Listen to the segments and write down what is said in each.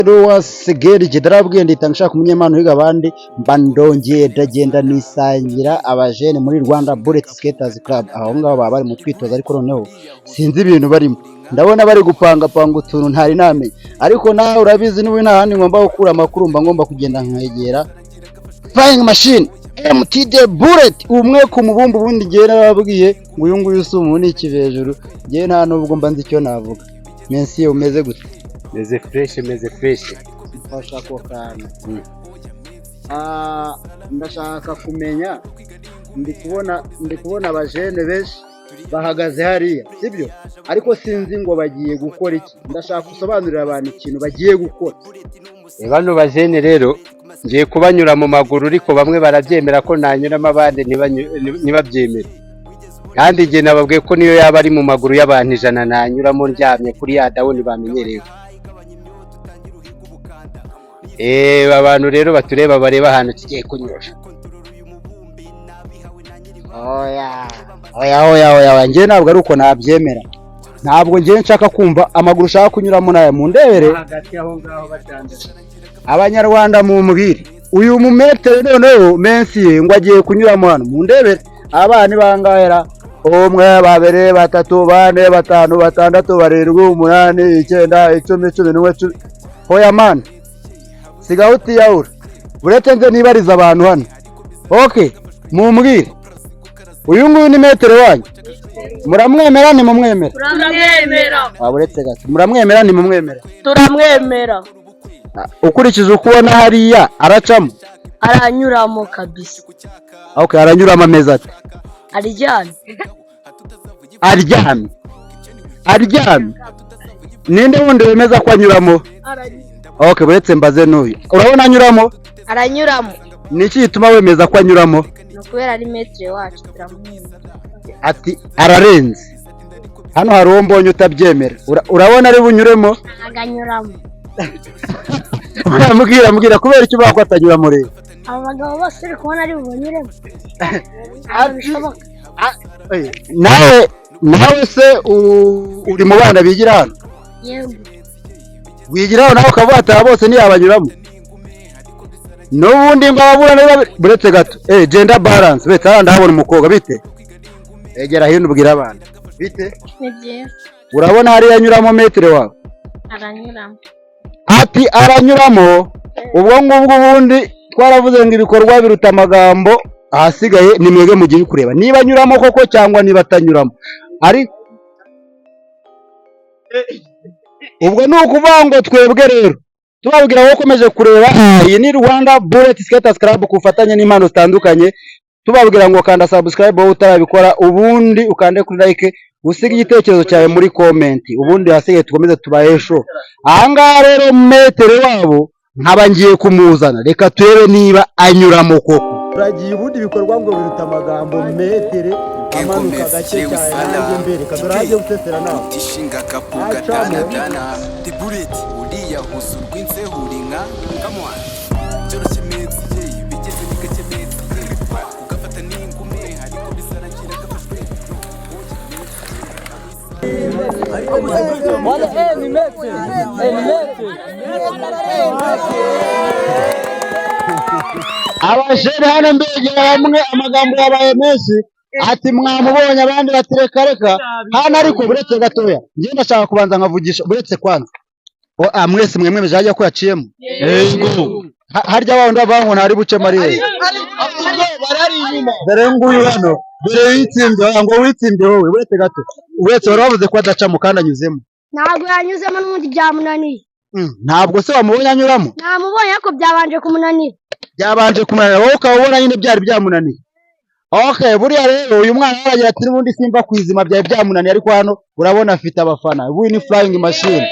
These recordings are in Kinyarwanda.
Ruwasigeri darabwiye ndita nshaka umunyempano uhiga abandi, mba ndongeye ndagenda nisangira abajene muri Rwanda Bullet Skaters Club. Aho ngaho baba bari mu twitozo, ariko noneho sinzi ibintu barimo. Ndabona bari gupangapanga utuntu ntari namenye, ariko nawe urabizi, n'ubu nta handi ngomba gukura amakuru, mba ngomba kugenda nkegera Flying Machine MTD Bullet, umwe ku mubumbe. Ubundi ngewe narababwiye ngo uyu nguyu si umuntu, ni ikivejuru. Ngewe nta nubwo mba nzi icyo navuga. Mensi, umeze gute? Meze fresh, meze fresh. Mfasha ako kantu. Ah, ndashaka kumenya, ndi kubona abajene benshi bahagaze hariya, sibyo? Ariko sinzi ngo bagiye gukora iki. Ndashaka gusobanurira abantu ikintu bagiye gukora. Bano bajene rero ngiye kubanyura mu maguru, ariko bamwe barabyemera ko nanyuramo, abandi ntibabyemere. Kandi njye nababwiye ko niyo yaba ari mu maguru y'abantu 100, nanyuramo ndyamye kuri ya down bamenyereye. Abantu rero batureba, bareba ahantu tugiye kunyura. Oya, oya, oya, oya, oya, njye ntabwo ari uko nabyemera. Ntabwo njye nshaka kumva amaguru ushaka kunyuramo nayo mundebere. Hagati aho ngaho batandatu. Abanyarwanda, mumbwire uyu mumetere noneho mensi ye ngo agiye kunyuramo hano, mundebere abana ni bangahera: umwe, babiri, batatu, bane, batanu, batandatu, barindwi, umunani, icyenda, 10, 11, 10. Hoya man, sigaho utiyahura. Uretse nze nibariza abantu hano. Okay, mumbwire, uyu nguyu ni metero wanyu, muramwemera, ntimumwemera? Turamwemera. Waba uretse gato, muramwemera, ntimumwemera? Turamwemera. Ukurikije uko ubona hariya, aracamo? Aranyuramo kabisa. Okay, aranyuramo amezi ate? Aryamye. Aryamye, aryamye. Ninde wundi wemeza ko anyuramo? Okay, buretse mbaze n'uyu, urabona anyuramo? Aranyuramo. Ni iki gituma wemeza ko anyuramo? Ni ukubera ari maître wacu, turamwemera. Ati ararenze. Hano hari uwo mbonye utabyemera. Urabona ari bunyuremo? Ntabwo anyuramo. Mbwira, mbwira kubera icyo uvuga ko atanyuramo rero. Aba bagabo bose uri kubona ari bubanyuremo? Ntabwo bishoboka. Nawe se uri mu bana bigira hano? Yego. Wigira hano, nawe ukavuga ati aba bose ntiyabanyuramo? N'ubundi ngo ababurana buretse gato, gender balance. Uretse hano ndahabona umukobwa. Bite? Egera hino ubwira abana. Bite? Ni byiza. Urabona hariya anyuramo maître wawe? Aranyuramo. Ati aranyuramo. Ubwo ngubwo ubundi twaravuze ngo ibikorwa biruta amagambo. Ahasigaye ni mwebwe mugiye kureba niba anyuramo koko cyangwa niba atanyuramo. Ari ubwo ni ukuvuga ngo twebwe rero tubabwira ko ukomeje kureba iyi ni Rwanda Bullet Skaters Club ku bufatanye n'impano zitandukanye. Tubabwira ngo kanda subscribe wowe utarabikora, ubundi ukande kuri like, usige igitekerezo cyawe muri comment, ubundi hasigaye dukomeze tubahe show. Ahangaha rero maître wabo nkaba ngiye kumuzana, reka turebe niba anyuramo koko. Turagiye. Ubundi ibikorwa ngo biruta amagambo. Maître amanuka gake cyane, nanjye mbereka. Dore aho agiye gutesera nawe. Utishinga kapuga. Acamo. Dana the bullet uriya huza urw'inzehura inka. Come on, byoroshye mezi ye, bigeze ni gake mezi ye, ugafata n'ingume ariko bizarangira gafashwe. Ni maître. Ni maître. Abajene hano mbegera bamwe, amagambo yabaye menshi, ati mwamubonye, abandi bati reka reka. Hano ariko buretse gatoya, njye ndashaka kubanza nkavugisha. Buretse kwanza. Ah, mwese mwemwemeje hajya ko yaciyemo? Yego. Harya wa wundi bavuga ngo ntari buce mariye, dore nguyu hano, dore witsimbye. Oya, ngo witsimbye wowe. Buretse gato, uretse wari wavuze ko adacamo kandi anyuzemo. Ntabwo yanyuzemo, n'ubundi byamunaniye. Ntabwo se wamubonye anyuramo? Namubonye, ariko byabanje kumunanira. Byabanje kumunanira, wowe ukaba ubona nyine byari byamunaniye. Okay, buriya rero uyu mwana we aragira ati n'ubundi simva ku izima, byari byamunaniye. Ariko hano urabona afite abafana. Ubu ni flying machine.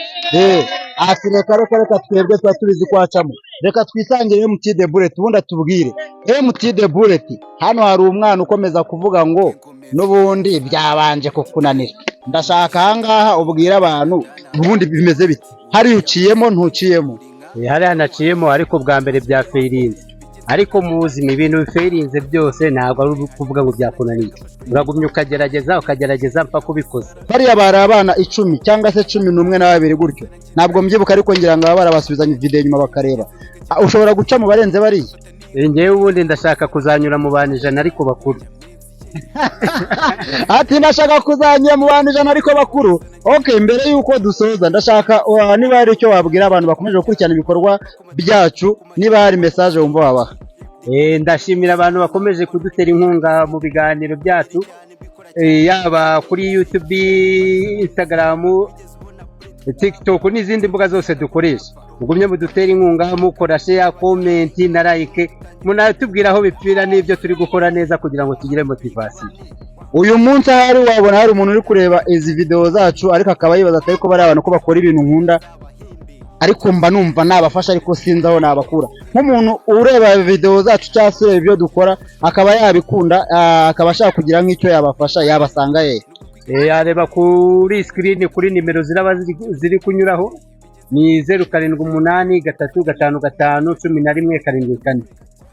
Ati reka reka reka, twebwe tuba tubizi ko hacamo. Reka twisangire MT the Bullet, ubundi atubwire. MT the Bullet, hano hari umwana ukomeza kuvuga ngo n'ubundi byabanje kukunanira. Ndashaka ahangaha ubwire abantu ubundi bimeze bite hariya, uciyemo, ntuciyemo? Hariya naciyemo, ariko bwa mbere bya feyirinze. Ariko mu buzima ibintu bifailinze byose ntabwo ari ukuvuga ngo byakunaniye, uragumya ukagerageza, ukagerageza mpaka ubikoze. Bariya bari abana 10 cyangwa se 11 na babiri gutyo, ntabwo mbyibuka, ariko ngira ngo baba barabasubizanye video inyuma bakareba. Ah, ushobora guca mu barenze bariya? Njyewe ubundi ndashaka kuzanyura mu bantu 100 ariko bakuru. Ati ndashaka kuzanyura mu bantu 100 ariko bakuru. Okay, mbere y'uko dusoza, ndashaka niba hari icyo wabwira abantu bakomeje gukurikirana ibikorwa byacu, niba hari message wumva wabaha. Ndashimira abantu bakomeje kudutera inkunga mu biganiro byacu, yaba kuri YouTube, Instagram, TikTok n'izindi mbuga zose dukoresha. Mugumye mudutere inkunga mukora share, comment na like, munatubwira aho bipfira n'ibyo turi gukora neza kugira ngo tugire motivation. Uyu munsi ahari wabona hari umuntu uri kureba izi video zacu, ariko akaba yibaza ati: "Ariko bariya bantu ko bakora ibintu nkunda, ariko mba numva nabafasha, ariko sinzi aho nabakura." Nk'umuntu ureba video zacu cyangwa se ureba ibyo dukora akaba yabikunda, akaba ashaka kugira nk'icyo yabafasha, yabasanga he? Yareba kuri screen kuri nimero ziraba ziri kunyuraho, ni 0783551174.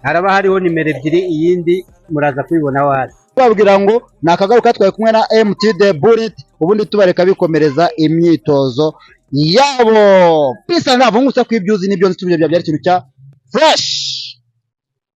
Haraba hariho nimero ebyiri, iyindi muraza kuyibonaho hasi. Babwira ngo ni akagaruka, twari kumwe na MT The Bullet, ubundi tubareka bikomereza imyitozo yabo. Peace and love. Nkusa ko ibyo uzi n'ibyo nzi tubyo byari ikintu cya fresh.